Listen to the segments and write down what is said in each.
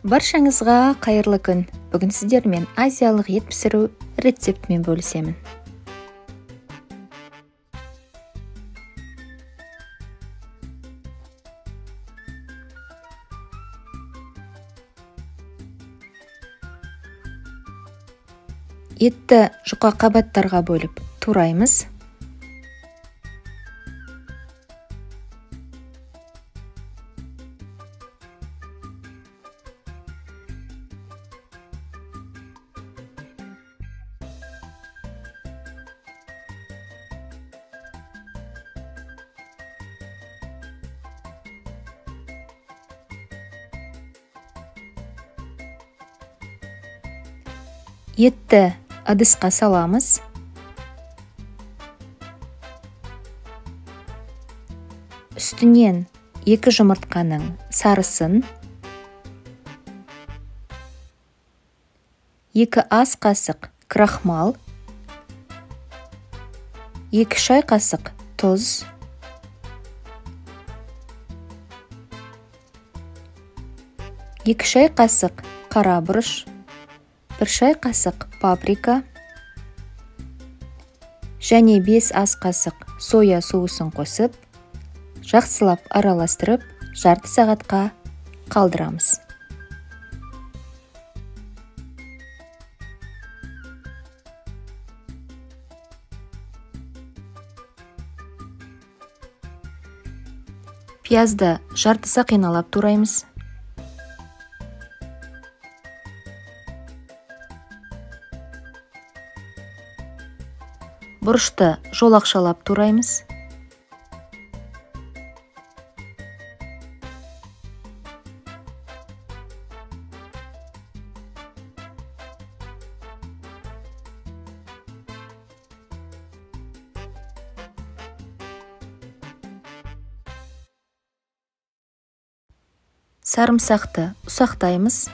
Баршаңызға қайырлы күн. Бүгін сіздермен азиялық ет пісіру рецептімен бөлісемін. Етті жұқа қабаттарға бөліп тураймыз. Етті ыдысқа саламыз. Үстінен 2 жұмыртқаның сарысын, 2 ас қасық крахмал, 2 шай қасық тұз, 2 шай қасық қара бұрыш, 1 шай қасық паприка және 5 ас қасық соя соусын қосып, жақсылап араластырып, жарты сағатқа қалдырамыз. Пиязды жарты сақиналап тураймыз. Бұрышты жолақшалап тураймыз. Сарымсақты ұсақтаймыз.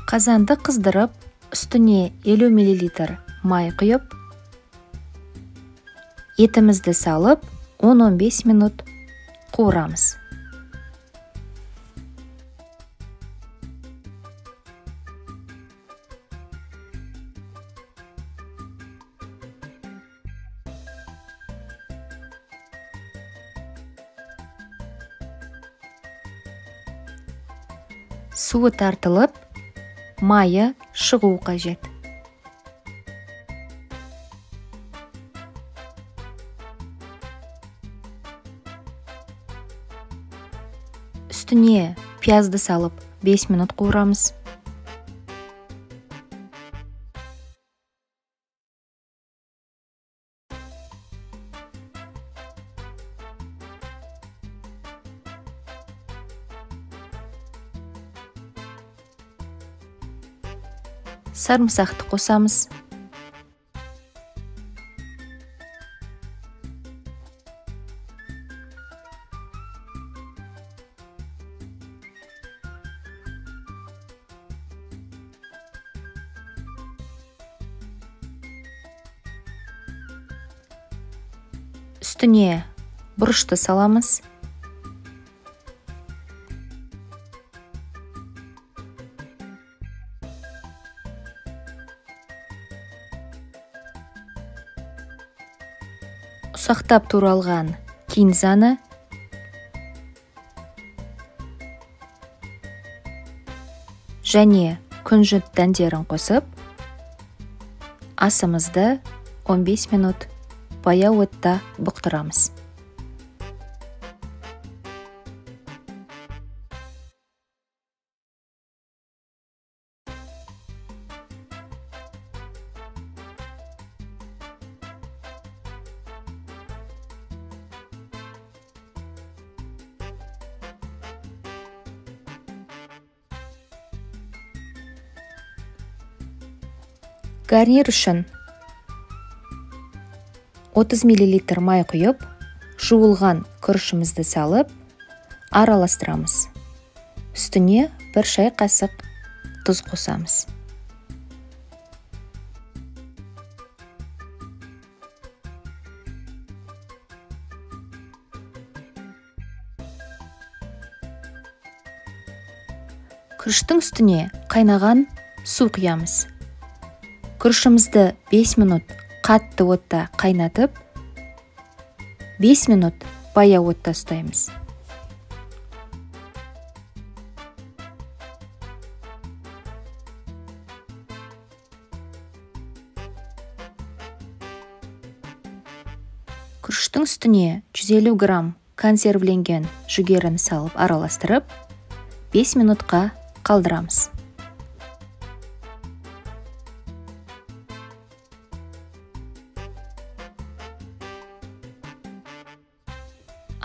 Қазанды қыздырып, үстіне 50 мл май құйып, етімізді салып, 10-15 минут қуырамыз. Суы тартылып, майы шығу қажет. Үстіне пиязды салып 5 минут қуырамыз. Сарымсақты қосамыз. Үстіне бұрышты саламыз. Ұсақтап туралған кинзаны, және күнжіт дәндерін қосып, асымызды 15 минут баяу отта бұқтырамыз. Гарнир үшін 30 мл май құйып, жуылған күрішімізді салып, араластырамыз. Үстіне 1 шай қасық тұз қосамыз. Күріштің үстіне қайнаған су құямыз. Күрішімізді 5 минут қатты отта қайнатып, 5 минут баяу отта ұстаймыз. Күріштің үстіне 150 грамм консервіленген жүгеріні салып араластырып, 5 минутқа қалдырамыз.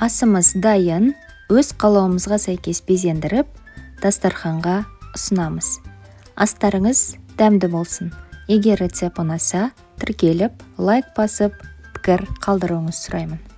Асымыз дайын, өз қалауымызға сәйкес безендіріп, дастарханға ұсынамыз. Астарыңыз дәмді болсын. Егер рецепт ұнаса, тіркеліп, лайк басып, пікір қалдыруыңызды сұраймын.